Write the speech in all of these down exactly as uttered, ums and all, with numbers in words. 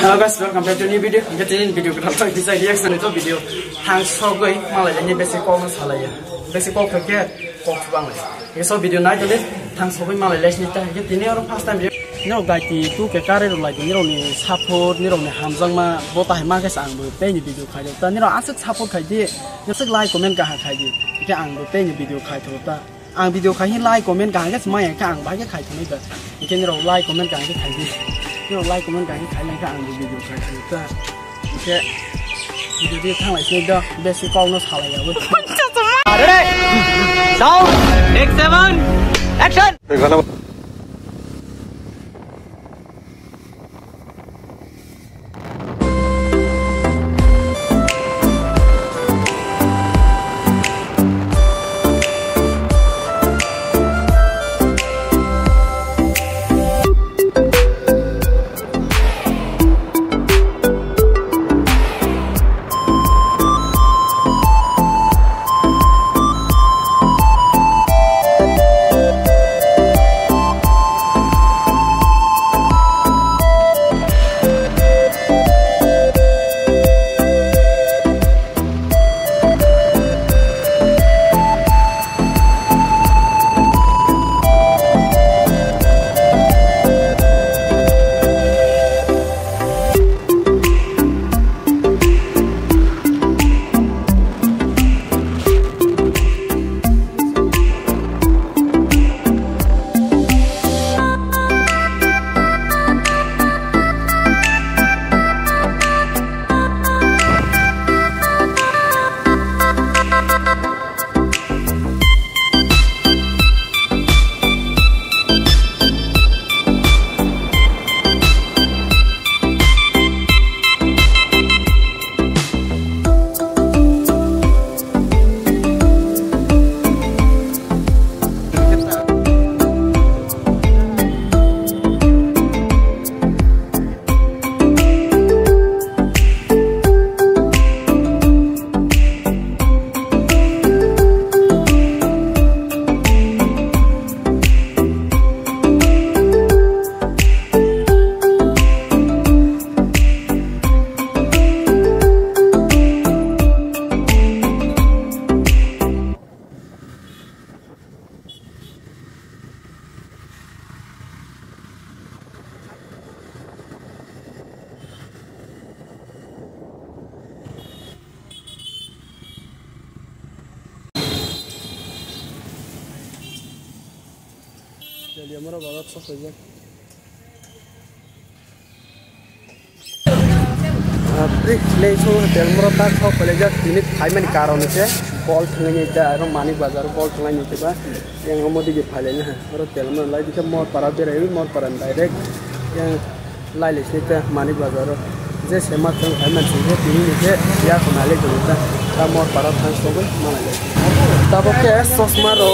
Hello guys, welcome back to new video. Hingke tini video kwtal bai kisa reaction to video. Thang sogwi malai ni besi kok no salai ya. Besi kok khe kok bang lai. Hingke so video nai tole thang sogwi malai lai sini ta. Hingke tini oro first time video. Nirok dai ti tu ke kare rok lai ni rok ni support ni rok ni hamjang ma bo ta hai ma khe ang bo tei ni video khai ta. Nirok aswk support khai di. Aswk like comment kaham khai di. Hingke ang bo tei ni video khai tho ta. Ang video khai hi like comment kaham khe maya khe ang bai khe khai thangwi da. Hingke nirok like comment kaham khe khai di. Nirok like comment kaham khe khai lai khe ang video khai thangwi da. Hingke video di thang lai se da besi kok no salai ya bo. Ready? Sound, take seven, action. Teliamura bazar sok paijak. Pri play so Teliamura tak sok paijak, tini phaimani karon se bol thwngwi ta aro Manik Bazar bol thwngwi ta ba yang omo dige phailai na aro Teliamura lai dikhe Morpara berai Morpara direct yang. Lailai sini ta Manik Bazar o. Je sema thang hai man sini tini ni je ya ko nale ko ta. Ta Morpara thang so bai malai lai. Ta bo ke sosma ro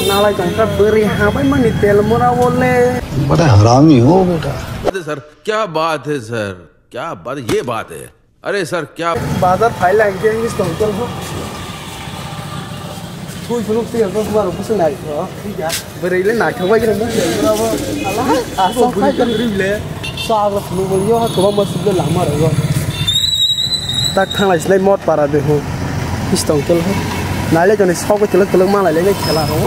nalai tong ta beri ha bai mani Teliamura wole. बड़ा हरामी हो बेटा। बात है सर, क्या बात है सर, क्या बात, ये बात है। अरे सर, क्या Bazar phai lang ke East Hostel ho. Tui phunuk twi ang kok maro kusu nai kho. Bwrwi le naithok bai khe nang. Asok khai khe. Bwrwi le. Sa agla phunuk bol yo ha kwbangma sibole lama rw yo. Tak thanglai sinai Morpara de ho. East Hostel ho. Naile jone sok bai twlwk twlwk malai le khela rw.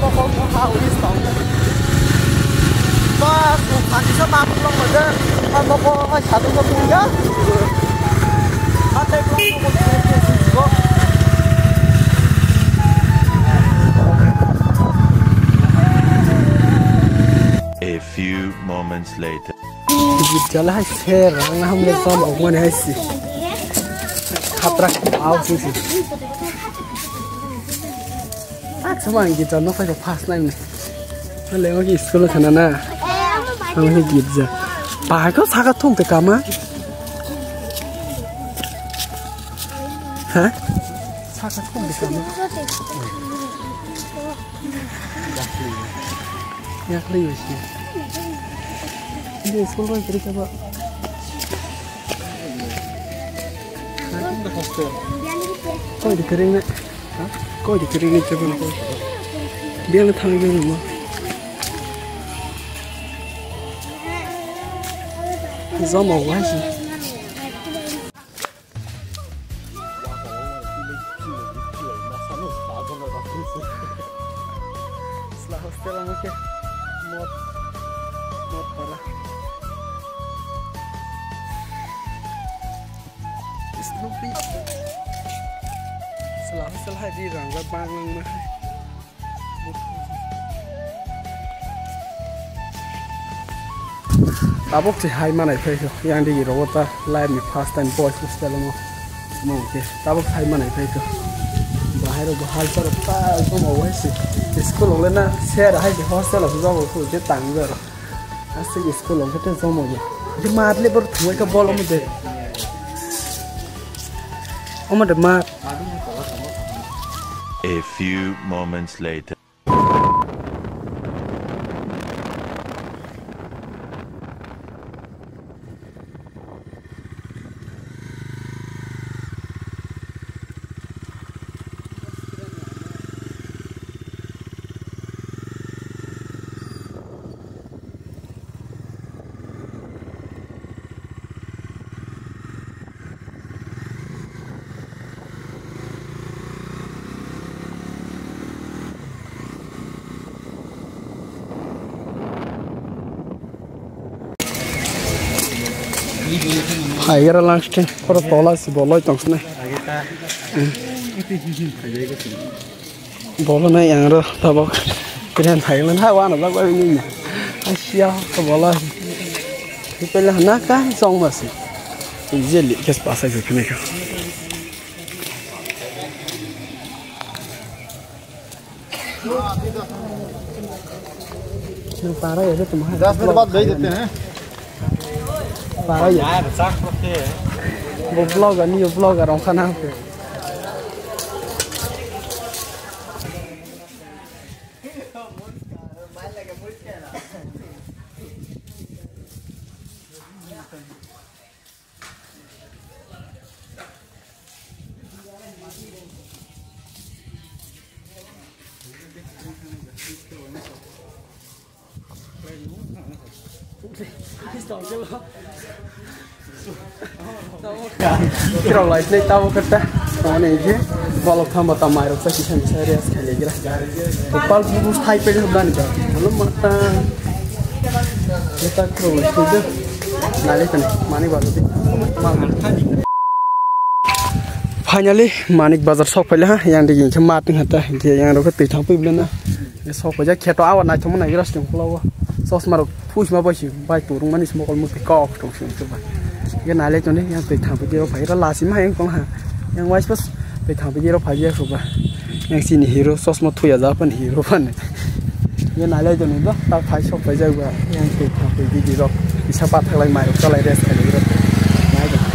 Mokol mokha uri stau. Ba, sung khani sa ma pulong ma de. Ba, mokol hai sadu ko pung ya. Ba, te pulong ko ko ko ko. A few moments later. Git jala hai ser, ang ham le som ok mane hai si. Khatra au si si. Ak sama ang git jala no phai first time. Le mo ki school khana na. Ang hi git ja. Ba ko saka thung te kama. Ha? Saka thung te kama. Yakli wisi. Ini school ko kiri coba. Koi di kering ne? Koi di kering ne coba ne? Dia ne thang dia ne ma. Zama wasi. Sla hostel ang ke mod mod para. Snoopy. Sla hostel hai di rang ba bang lang ma. Tabuk se hai manai phai kho, yang digi rogo ta live ni first time boys hostel mo. Mo ke tabuk hai manai phai kho. Bahai rogo hal sar ta mo wai se. School le na ser hai se hostel of jogo khu je tang jaro. Asik school of te jomo ye. Je mat le bor thuai ka bol mo de. Omo de mat. A few moments later. Phaigara last time, pura tola si boloi tong sini. Bolo nai yang ro tabok. Kren thai lan ha wana bak bai ni. Asia to bolo. Pele na ka song masi. Jeli kes pasai ko kene ko. Nang para ya tu mah. दस मिनट बाद भेज देते हैं। Para ya. Bo vlogger ni vlogger ong khana. Kira lai sini tahu kata. Mana ini? Balok thamba tamai rok sa kisan kisan rias khali gira. Pal bus thai pe hobdan ka. Belum mata. Kita kira lai sini. Nale kan. Mani baru di. Finally, Manik Bazar sok paila ha, yang di yang khe mat ning hata, yang rok twi thang pui bla na. Sok paja kheto awa naithok ma nai gra sing khulo. Chosma rok phuisma bai si bai turung mani smokol mukti kok tong sing se bai. Ge nai le toni yang twi thang pui diro phai ra lasi ma yang kong ha. Yang wais pas twi thang pui diro phai ya so ba. Yang sini hero chosma thuya ja pan hero pan. Ye nai lai toni ba ta phai sok phai jak ba. Yang twi thang pui di di rok. Isa pa thak lai mai rok cha lai rest khai lai rok. Nai toni.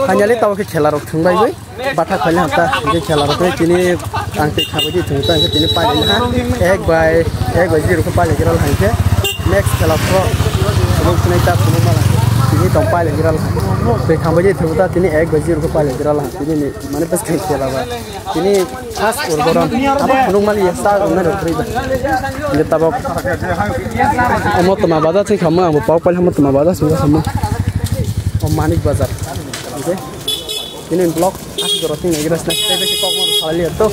Finally tabo khe khela rok thwngbai bai. Batha khaina hapta je khela rok tini ang tei khabai di thwngta ang tini pai ha. Ek bai ek bai zero khe pai gira hangke. Next khela pro. Sumuk sinai ta sumuk mala. Tini tong pai gira. Tei khabai di thwngta tini ek bai zero khe pai gira hang. Tini ni mane bas khe khela ba. Tini first urboron abo phunuk mali ya sa urna rok tri ba. Nge tabok omo toma baja se khamma abo pau pal hamo toma baja se khamma. O Manik Bazar. Oke. Tini block as doro tini gira snack tei besi kok mo salai to.